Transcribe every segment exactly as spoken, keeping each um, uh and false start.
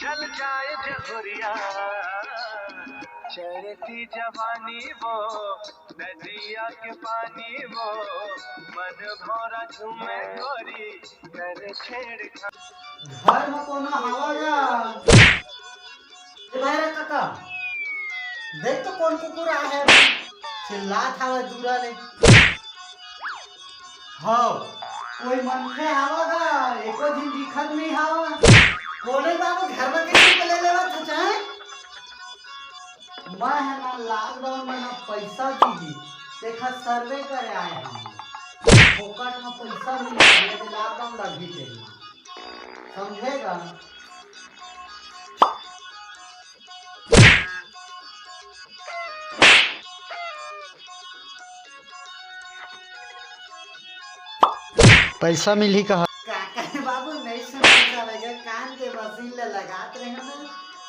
चल जाए जहुरिया, चढ़ती जवानी वो, नदिया के पानी वो, मन भौरा झूमे गोरी, करे छेड़खानी। घर म कोनो हवा गा? ए भैरा कका, देख तो कोन कुकुर आए हे, चिल्लात हवय दूरा ले। हव, कोई मनखे हवा गा? एको झिन दिखत नइ हवा। कोने बाबू, घर म कइसे के ले लेवत हच, हैं? मैं ह ना lockdown म ना पइसा दीही, तेखर survey करे आए हंव। फोकट म पइसा मिलही, ये lockdown लगही तेन म। समझे गा? पइसा मिलही कहा? का कहे बाबू, नइ सुन पइसा लगे, कान के मशीन ल लगात रहे ना,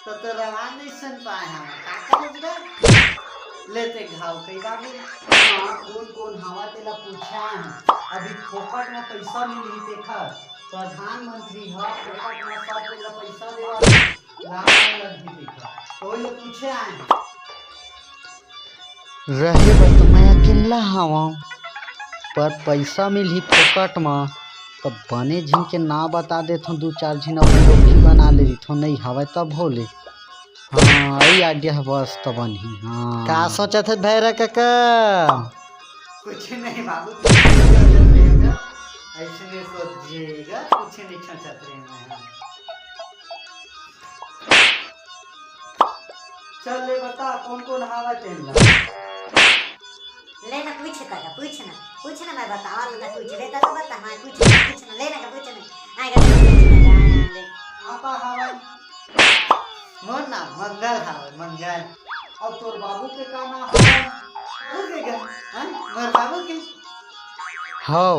त तोर आवाज नइ सुन पाए हम। का कहे बा? लेते घाव कही बाबू। हाँ, कोन कोन हवा तेला पूछा है। अभी फोकट म पइसा मिलही तेखर। प्रधानमंत्री ह फोकट म सब कोई ला पइसा देवत हे, लाभ लगही तेखर। तो ओही ले पूछे आए हन। रहे बर तो मैं अकेल्ला हवं, पर पइसा मिलही फोकट म, त बने झिन के नाव बता देथंव, दू चार झिन अपन डौकी बना ले रहिथंव, नइ हवय तभो ले। हाँ, अई idea ह बस त बनही। हाँ। का सोचत हे भैरा कका? कुछ नहीं बाबू, कुछ नहीं सोचत रहे होगा। ऐसने सोचिएगा, कुछ नहीं सोचत रहे मैं। चल ले बता, कौन कौन हवा तेन ला? ले ना, पूछ काका, पूछ ना, पूछ ना, मैं बतावा ना, पूछ ले, तो बता, हाँ, पूछ ना, पूछ ना, ले ना, पूछ ना, आएगा, पूछ ना, ले। आपा हवा। मोर नाम मंगल हावय, मंगल। अउ तोर बाबू के का नाम हावय? भूल गे गा? हैं? मोर बाबू के? हव।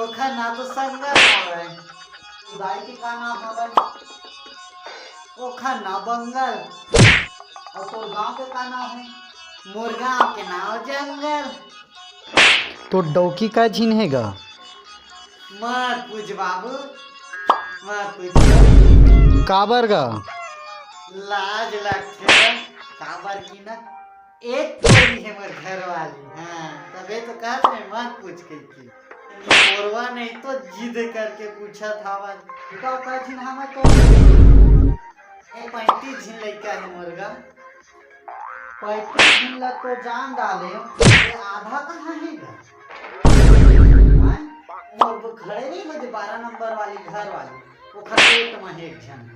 ओखर नाम तो संगल हावय। तोर दाई के का नाम हावय? ओखर नाम बंगल। अउ तोर गांव के का नाम हे? मोर गांव के नाम जंगल। तोर डौकी का झिन हे गा? मत पूछ बाबू, मत पूछ। काबर गा? लाज लगथे, काबर कि ना एक टोरी हे मोर घरवाली, हाँ, तभे तो कहत रहें मत पूछ कहिके। मोरवा नहीं तो जिद करके पूछत हवय। का का झिन हवय तो? ए पैंतीस झिन लइका हे मोर गा। पैंतीस झिन ला तो जान डाले, ये आधा कहाँ हे गा? हैं? वो, वो खड़े नहीं होते बारह नंबर वाली घर वाली, वो खड़े एक में एक झन।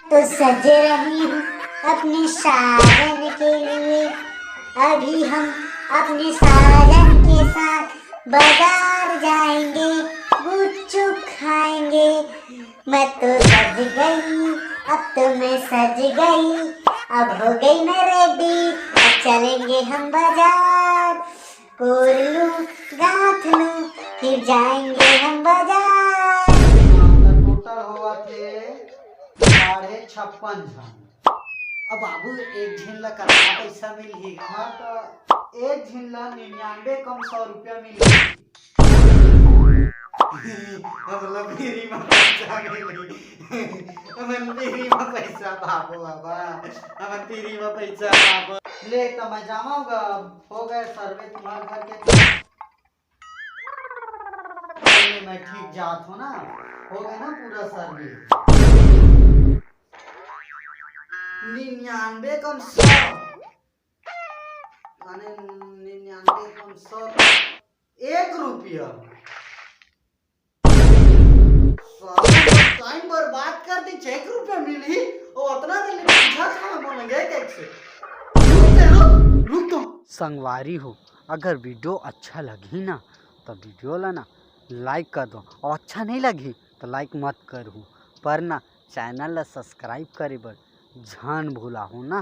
तो सज रही हूँ अपने साजन के लिए, अभी हम अपने साजन के साथ बाजार जाएंगे, गुपचुप खाएंगे। मैं तो सज गई, अब तो मैं सज गई, अब हो गई मैं रेडी, अब चलेंगे हम बाजार। कोर लूं, गांठ लूं, फिर जाएंगे हम बाजार। टोटल होवत हे साढ़े छप्पन झन। अब बाबू, एक झिन ला कतना पइसा मिलही? हाँ, तो एक झिन ला निन्यानवे कम सौ रुपया मिलही। हमला free म पइसा मिलही। हमन free म पइसा पाबो बाबा, हमन free म पइसा पाबो। ले त मैं जावं गा, हो गए survey तुम्हार घर के। ले मैं ठीक जात हों ना, हो गए ना पूरा survey। निन्यानवे कम सौ, माने निन्यानवे कम सौ एक रुपया। साला time बर्बाद कर दी, एक रुपया मिलही, ओ अतना देर ले पूछा था, बोलेंगे कैसे? रुक दे, रुक, रुक तो। संगवारी हो, अगर video अच्छा लगही ना, तो video ला ना like कर दो, और अच्छा नहीं लगही, तो like मत करहू, पर ना channel ला subscribe करे बर झन भुलाहू ना।